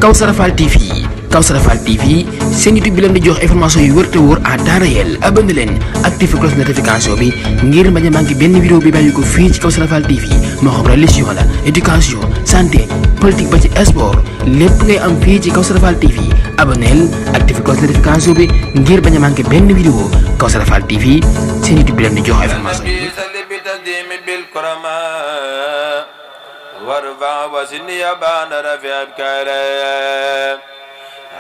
Kawsara Fall TV Kawsara Fall TV seen YouTube bi leen di jox information yu wër te wóor à temps réel abonné leen activé cloche notification bi ngir bañ a manqué benn vidéo bi bàyyi ko fii ci Kawsara Fall TV moo xam religion la éducation santé politique ba ci sport lépp ngay am fii ci Kawsara Fall TV abonneel activé cloche notification bi ngir bañ a manqué benn vidéo Kawsara Fall TV seen YouTube bi leen di jox information yi. وارفع وسني بان رفع بكرم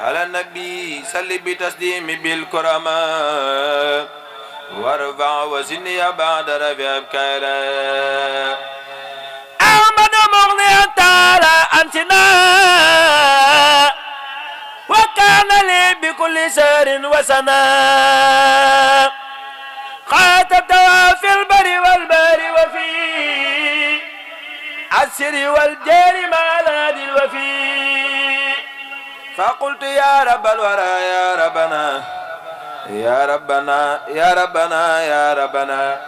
على النبي صل بتسليم بالكرماء وارفع وسني بان رفع بكرم أحمد مغني تعالى أنسنا وكان لي بكل سر وسنا خاطبتها في البر والبر وفي السر والجار مع الهادي الوفي فقلت يا رب الورى يا ربنا يا ربنا يا ربنا يا ربنا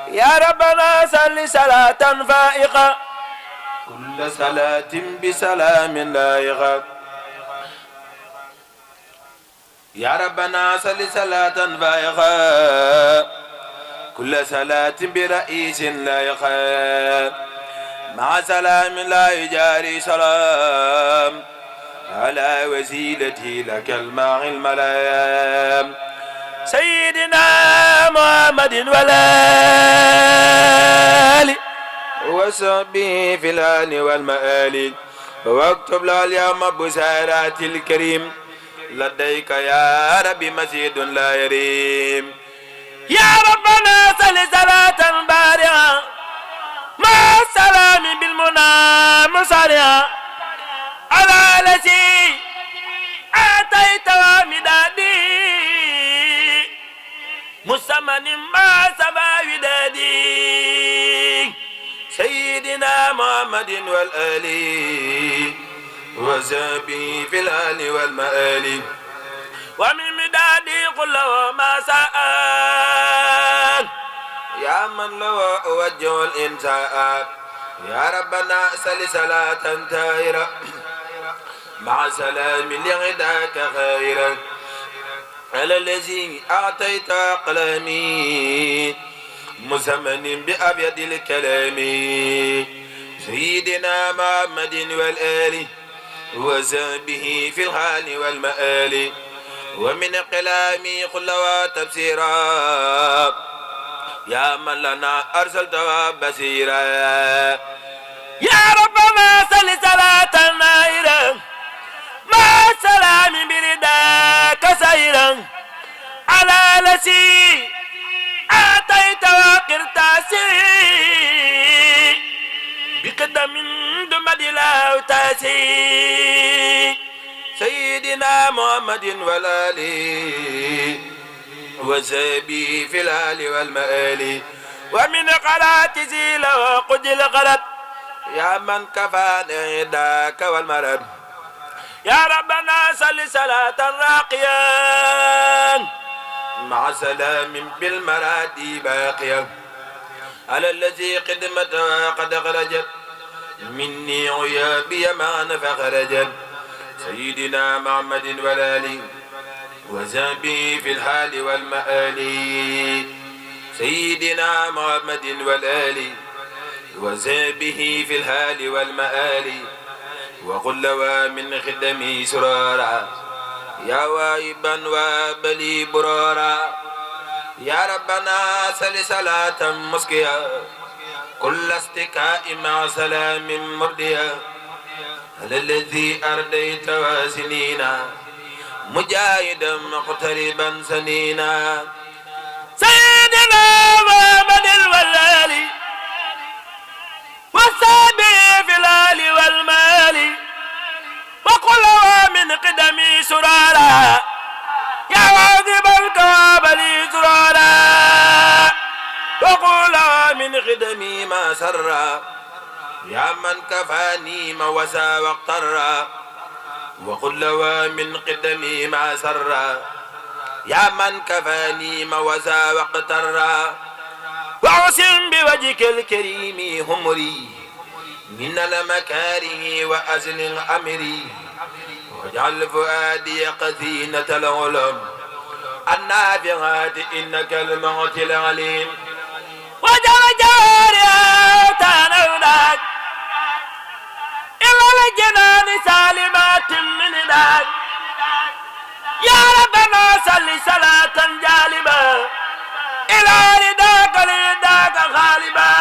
يا ربنا صل صلاة فائقة كل صلاة بسلام لائقة يا ربنا صل صلاة فائقة كل صلاة برئيس لائقة مع سلام لا يجاري سلام على وسيلتي لك الماء الملام سيدنا محمد والآل وصحبه في الآن والمآل واكتب له اليوم بسارات الكريم لديك يا ربي مزيد لا يريم يا ربنا صل صلاة بارعة مع السلام بالمنى مسارعا على الذي آتيت ومدادي مسمن ما سبا ودادي سيدنا محمد والآل وزابي في الآل والمآل ومن مدادي قل له ما سأل يا من لو أوجه الإنسان يا ربنا صل صلاة طاهرة مع سلام لغداك خيرا على الذي أعطيت قلمي مزمن بأبيض الكلام سيدنا محمد والآل وصحبه في الحال والمآل ومن قلامي قل وتبصيرا يا من لنا أرسلت بصيرا يا ربنا صل صلاة نائرا مع السلام برداك سيرا على الذي آتيت وقرتاسي بقدم دمد الأوتاسي سيدنا محمد والآل وزابي في الآل والمآل ومن قرات زيل وقدل غلط يا من كفاني داك والمرض يا ربنا صل صلاة راقيا مع سلام بالمراد باقيا على الذي قدمته قد خرجت مني عيابي معنا فخرجت سيدنا محمد والآل وزابي في الحال والمآل سيدنا محمد والآل وزابه في الحال والمآل وقل لوا من خدمي سرارا يا وايبا وابلي برارا يا ربنا صل صلاة مسكيا كل استكاء مع سلام مرديا على الذي أرديت واسنينا مجاهدا مقتربا سنينا سيدنا محمد والآل وصحبه في الآل والمال وقل من قدمي سرارا يا واجب الكوابل سرارا وقل من قدمي ما سرا يا من كفاني ما وسى واقترا وقل من قدمي ما سرا يا من كفاني ما وسى واقترا وعسم بوجهك الكريم همري من المكاره وأزل الأمر واجعل فؤادي قثينة العلم النافعات إنك المعطي العليم واجعل جاريا تنودك إلا الجنان سالمات من ذاك يا ربنا صل صلاة جالبة إلى رداك لرداك غالبا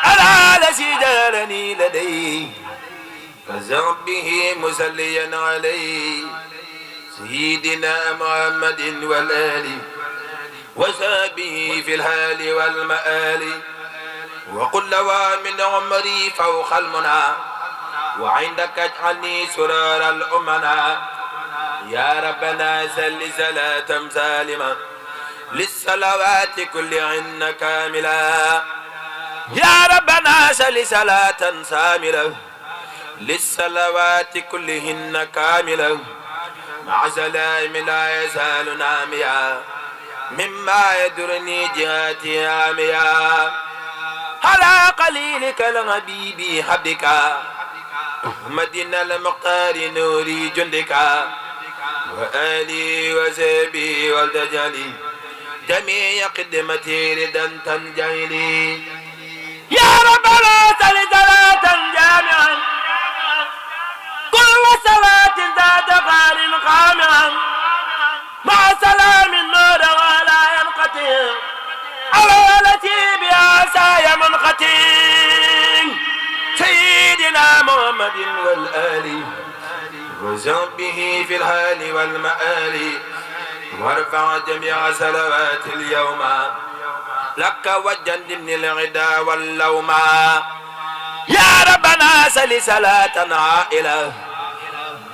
على الذي جعلني لديه فزع به مسليا عليه سيدنا محمد والآل وسابه في الحال والمآل وقل لوا من عمري فوق المنى وعندك اجعلني سرار الأمنا يا ربنا سل صلاة سالمة للصلوات كلهن كاملة يا ربنا سل صلاة ساملة للصلوات كلهن كاملة مع سلام لا يزال ناميا مما يدرني جهاتي عاميا على قليلك الحبيب حبك محمد المختار نوري جندك وآلي وسبي والدجالي جميع قدمتي ردا تنجلي يا ربنا صل صلاة جامعا كل صلاة ذات قار قامعا مع سلام النور ولا ينقطع على التي بعصاي منقطع سيدنا محمد والآل وزبه في الحال والمآل وارفع جميع صلوات اليوم لك وجنب الغدا واللوم يا ربنا سل صلاة عائلة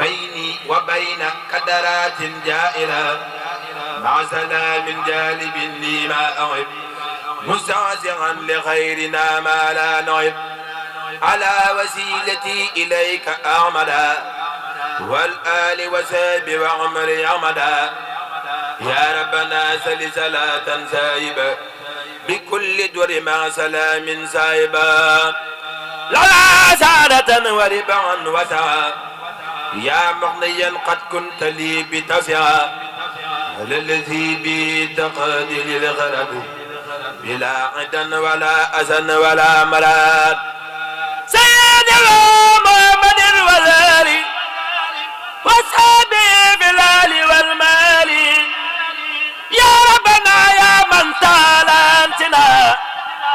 بيني وبين قدرات جائلة مع سلام جالب لي ما أحب مستعزعا لخيرنا ما لا نحب على وسيلتي إليك أعمدا والآل وساب وعمر عمدا يا ربنا سل صلاة سائبة بكل دور مع سلام سائبة لنا سعادة وربعا وسعا يا مغنيا قد كنت لي بتسعا على الذي بتقدر الغرب بلا عدا ولا أذى ولا مراد سيدنا محمد والآل وصحبه بالآل والمال يا ربنا يا من تعالى أنتنا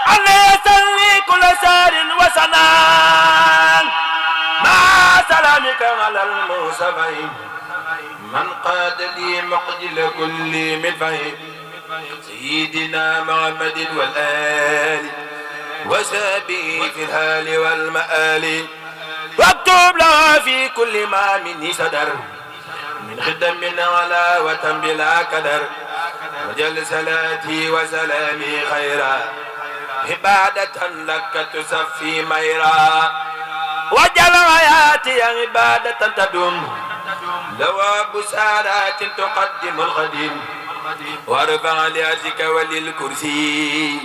عليه يسلي كل سار وسنان مع سلامك على المصطفى من قاد لي مقجل كل مدفع سيدنا محمد والآل وسابه في الحال والمآل واكتب له في كل ما مني صدر من خدم على وتم بلا كدر وجل صلاتي وسلامي خيرا عبادة لك تصفي ميرا وجل حياتي عبادة تدوم لواب سارات تقدم القديم وارفع لأتك وللكرسي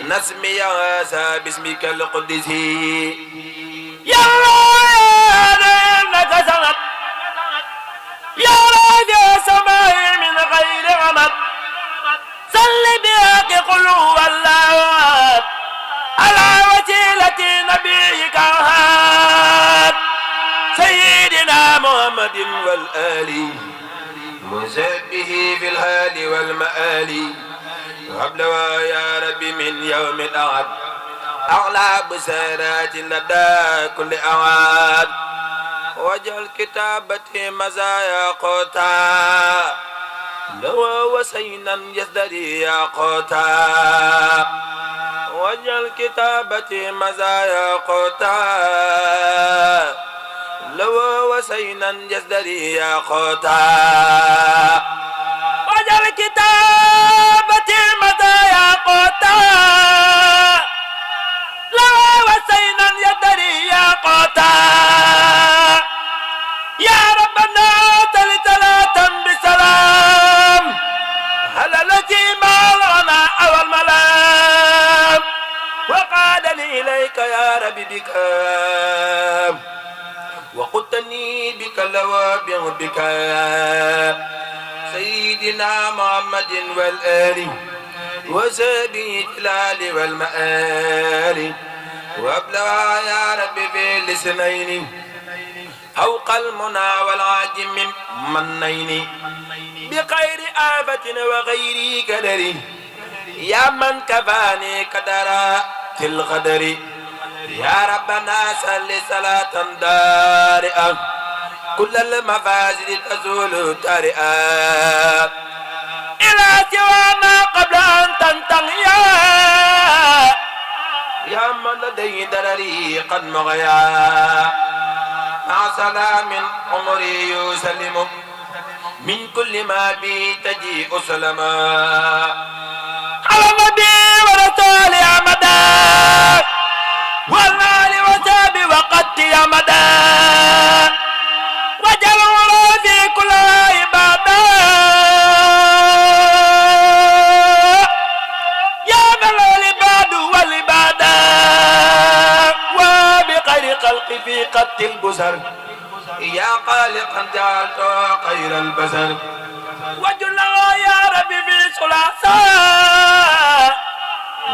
نسمي يا باسمك القدسي يا الله انك سمت يا راجع سماء من غير عمد صل بك قل هو الله على وسيلة نبيك هاد سيدنا محمد والآل وسبه في الحال والمآل وقبلها يا ربي من يوم الأحد أعلى بسارات لدى كل أوان وجعل كتابتي مزايا قوتا لو وسينا يزدري يا قوتا وجعل كتابتي مزايا قوتا لو وسينا يزدري يا قوتا وجعل كتابتي مزايا قوتا لو وسينا يزدري يا قوتا يا ربنا تلتلاتا بسلام هل التي ما لنا أو الملام وقادني إليك يا ربي بك وقتني بك اللوابع بك سيدنا محمد والآل وسبي الجلال والمآل وابلغ يا ربي في الاثنين فوق المنى والعاجم منين بخير آفة وغير كدر يا من كفاني كدرا في الغدر يا ربنا صل صلاة دارئة كل المفاسد تزول تارئة إلى سوانا قبل أن تنتهي يا من لدي درري قد مغيا مع سلام عمري يسلم من كل ما بي تجيء سلما على النبي ورسول يا مدى والآل وصحب وقت يا مدى وجل في كل عبادة يا من العباد والعبادة وبخير خلق في قد البصر يا خالقا جعلت خير البشر وجل يا ربي في ثلاثة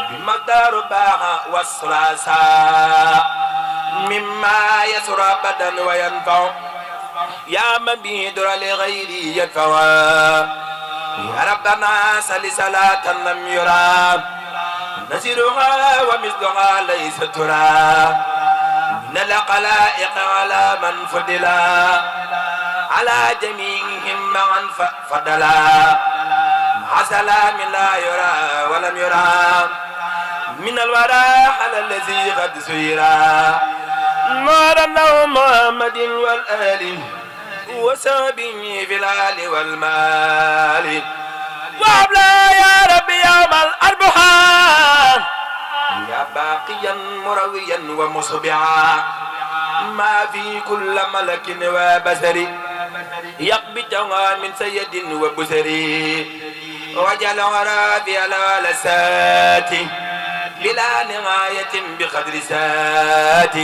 بمقدار باها والثلاثة مما يسر أبدا وينفع يا من به در لغيري يدفع يا ربنا صل صلاة لم يرى نزيرها ومثلها ليس ترى من الخلائق على من فضلا على جميعهم معا فضلا مع سلام لا يرى ولم يرى من الورى على الذي قد سيرا نور له محمد والآل وسبه في الآل والمال وابلا يا ربي يوم الأربعاء يا باقيا مرويا ومصبعا ما في كل ملك وبشر يقبضها من سيد وبشر وجل رافع الولسات بلا نهاية بقدر سات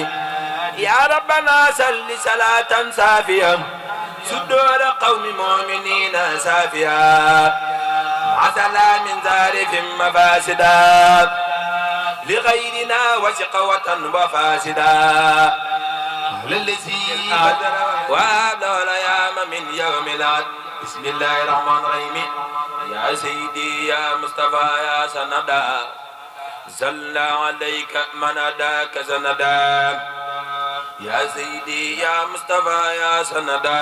يا ربنا صل صلاة سافية صدور قوم مؤمنين سافية مع سلام زارف مفاسدا لغيرنا وشقوة وفاسدا للذي بدر وابلغ الأيام من يوم العد بسم الله الرحمن الرحيم يا سيدي يا مصطفى يا سندا صلى عليك من أداك سندا يا سيدي يا مصطفى يا سندا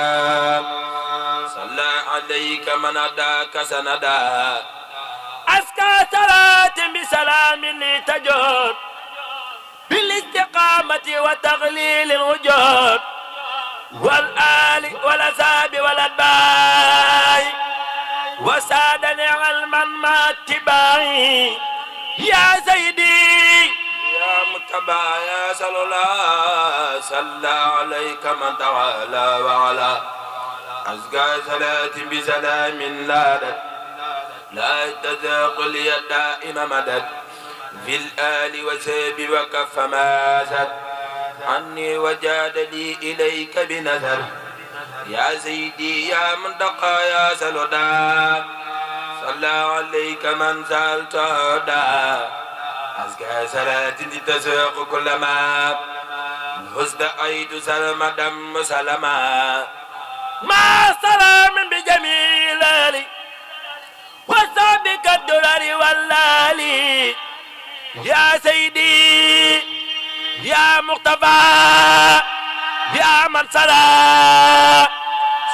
صلى عليك من أداك سندا أسكى صلاة بسلام لتجود بالاستقامة وتغليل الوجود والآل والأصحاب والأتباع وسادني علما مع اتباعي يا سيدي يا متبع يا صلى الله صلى عليك من تعالى وعلى أزكى صلاة بسلام لا تذاق لي الدائم مدد في الآل وساب وكف ما زد عني وجاد لي إليك بنذر يا سيدي يا منتقى يا سلودا صلى عليك من سألت هدى أزكى صلاة تسوق كل ما حسد أيد سلم دم سلما مع سلام بجميل وسابق الدرر واللالي يا سيدي يا مقتفى يا من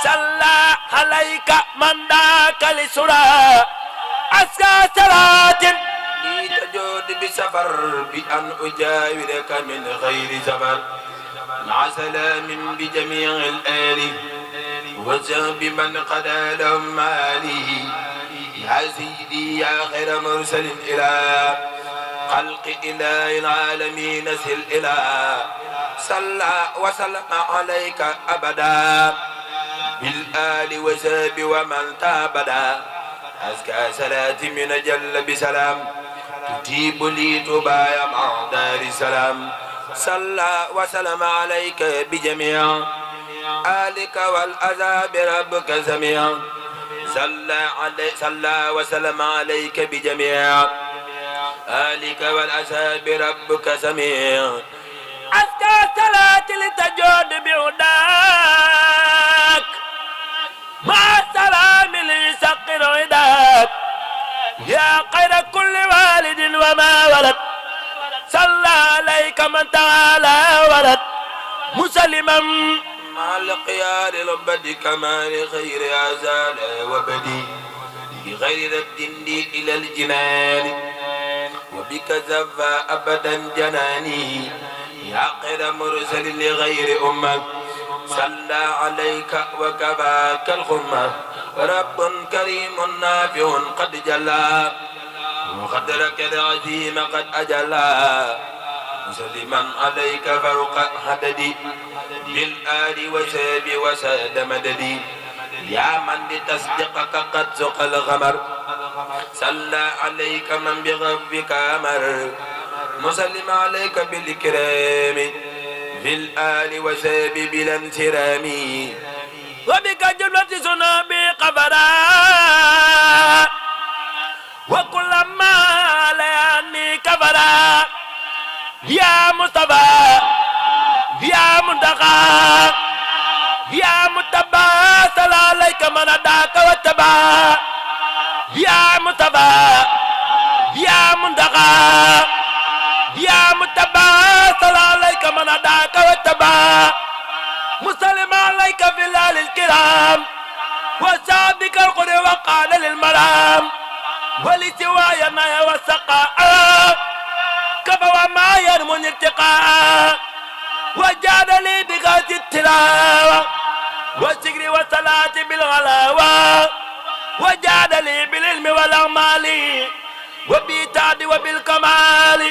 صلى عليك من داك لسرى أسكى صلاة لي تجود بسفر بأن أجاورك من غير سفر مع سلام بجميع الآل وسب من قضى لهم مالي يا سيدي يا خير مرسل إلى خلق إله العالمين سل إله صلى وسلم عليك أبدا بالآل وساب ومن تابدا أزكى صلاة من جل بسلام تجيب لي تبايا مع دار السلام صلى وسلم عليك بجميع آلك والأذى بربك سميع صلى وسلم عليك بجميع آلك والأذى بربك سميع أزكى صلاة لتجود بعداك مع السلام ليسقر عداك يا خير كل والد وما ولد صلى عليك من تعالى ولد مسلما مع القيار لبد كمال خير أزال وبدي بغير رد لي إلى الجنان وبك زفى أبدا جناني يا خير مرسل لغير أمك صلى عليك وكفاك الخمة رب كريم نافع قد جلى وقدرك العظيم قد أجلى مسلما عليك فوق حددي بالآل وساب وساد مددي يا من بتصديقك قد سق الغمر صلى عليك من بغفك أمر مسلم عليك بالكرام في الآل وساب بلا انترام وبك جملة سنابي قبرا وكل ما لأني كبرا يا مصطفى يا منتقى يا متبى صلى عليك من أداك واتبى يا مصطفى يا منتقى يا متبى صلى عليك من أداك واتبى مسلم عليك في الآل الكرام وسابق القرى وقال للمرام ولسواي ما والسقاء كفى ما يرمون ارتقاء وجاد لي بغاية التلاوة والذكر والصلاة بالغلاوة وجاد لي بالعلم والأعمال وبالتعد وبالكمال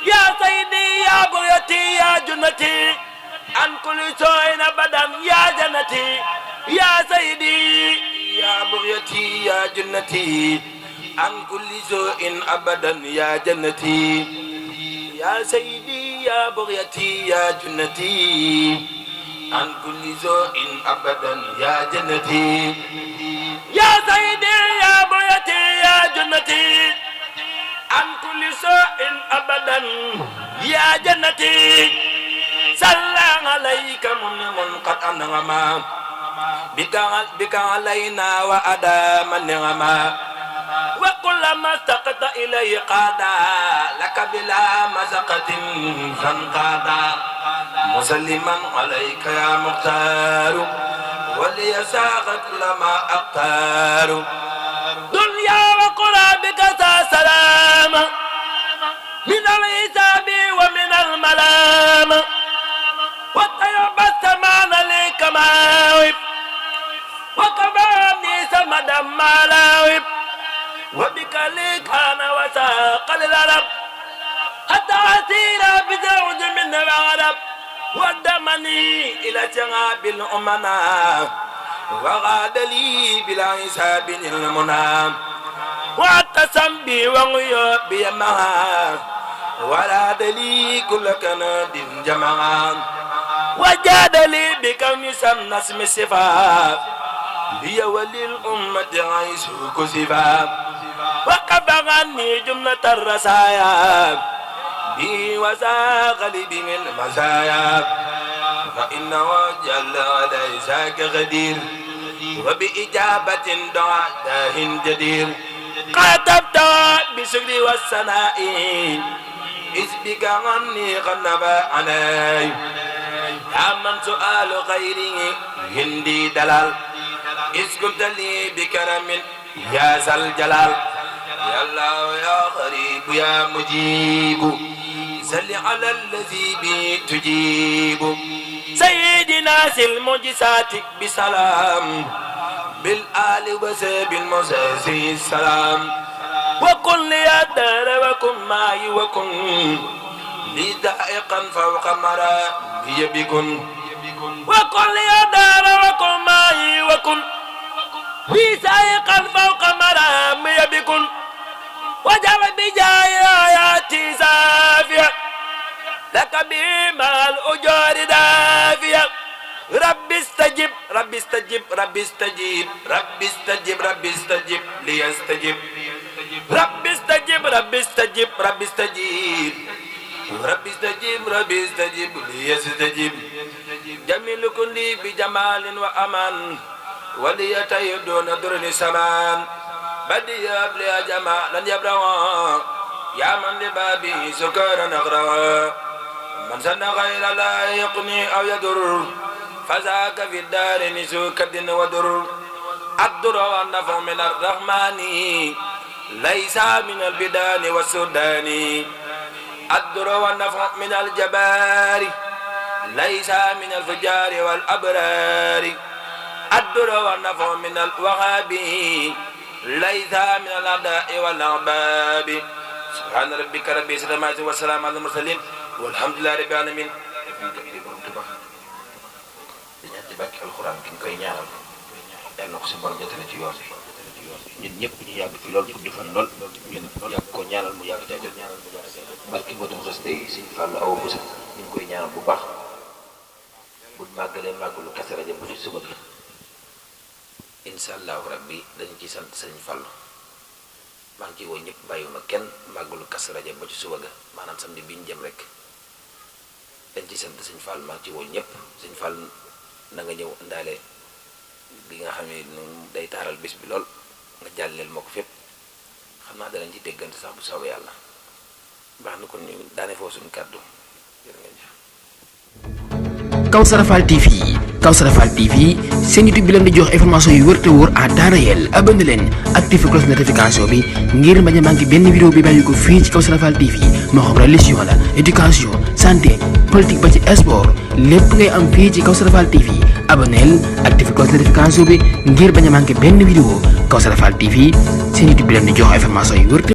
يا سيدي يا بغيتي يا جنتي عن كل سوء أبدا يا جنتي يا سيدي يا بغيتي يا جنتي عن كل سوء أبدا يا جنتي يا سيدي يا بغيتي يا جنتي عن كل سوء أبدا يا جنتي يا سيدي يا بغيتي يا جنتي عن كل سوء أبدا يا جنتي صلى عليك من قد أنعما بك علينا وأدام النعما وكلما سقط إليه قادا لك بلا مزقة فانقادا مسلما عليك يا مختار وليساقط لما أختار دنيا وقرابك سلام من الحساب ومن الملام وطيب السمان لك ماوب وكفاني سمدا مالاوب وبك لي كان وساق للعرب حتى أسير بزوج من العرب ودمني إلى شغاب الأمنا وغاد لي بلا حساب المنى واعتصم بي وغيوبي معا وراد لي كل كناد جمعا وجاد لي بكون سمنا اسم الصفات لي وللأمة عيش كسفا وقف عني جملة الرسايا بي وساق لي بي من المسايا فإنه جل وليس كغدير وبإجابة دعاء داه جدير قاتبت بسكري والسناء إذ بك عني غنب عني يا من سؤال غيري هندي دلال إذ كنت لي بكرم يا ذا الجلال يا الله يا غريب يا مجيب صل على الذي به تجيب سيدنا المعجزات بسلام بالآل وسب المساسي السلام وكن لي الدار وكن معي وكن لي دائقا فوق مرامي بكن وكن لي الدار وكن معي وكن لي سائقا فوق مرامي بكن وجعل بجاي آياتي سافية لك بما الأجور دافية رب استجب رب استجب رب استجب رب استجب رب استجب ليستجب رب استجب رب استجب رب استجب رب استجب رب استجب ليستجب جميل كلي بجمال وأمان وليتي دون در سمان بدي أبلي جمالا يبروا يا من لبابي سكر نغروا من سن غير لا يقني أو يضر فذاك في الدار نسوك ودر الضر والنفع من الرحمن ليس من البدان والسودان الضر والنفع من الجبار ليس من الفجار والأبرار الضر والنفع من الوهاب ليس من الأعداء والأحباب سبحان ربك رب العزة عما يصفون والسلام على المرسلين والحمد لله رب العالمين. barke alxuraan ki ñu koy ñaanal yal na ko si borom jotale ci yoon bi ñun ñëpp ñu yàgg fi lool gudd fan lool ñun yàgg ko ñaanal mu yàgg tey ñaanal mu yàgg barke mbootum xasida yi Sëñ Fallu Awa Bousso ñu ngi koy ñaanal bu baax buñ màggalee màggalu Kazu Rajab bu ci suba gi incha allahu rabbi dañu ci sant Sëñ Fallu maa ngi ciy woo ñëpp bàyyiwuma kenn màggalu Kazu Rajab ba ci suba ga maanaam samedi bi ñu jëm rek dañ ci sant Sëñ Fallu maa ngi ciy woo ñëpp Sëñ Fallu na nga ñëw indaale li nga xam ne day taaral bis bi lool nga jàlleel ma ko fépp xam naa danañ ci déggante sax bu soobee yàlla baax na kon ñu daane foofu suñu kàddu jërë ngeen jëf. Kawsara Fall TV Kawsara Fall TV seen YouTube bi leen di jox information yu wër te wóor à temps réel abonné leen activé cloche notification bi ngir bañ a manqué benn vidéo bi bàyyi ko fii ci Kawsara Fall TV moo xam religion la éducation santé politique ba ci sport lépp ngay am fii ci Kawsara Fall TV abonneel activé cloche notification bi ngir bañ a manqué benn vidéo Kawsara Fall TV seen YouTube bi leen di jox information yu wër te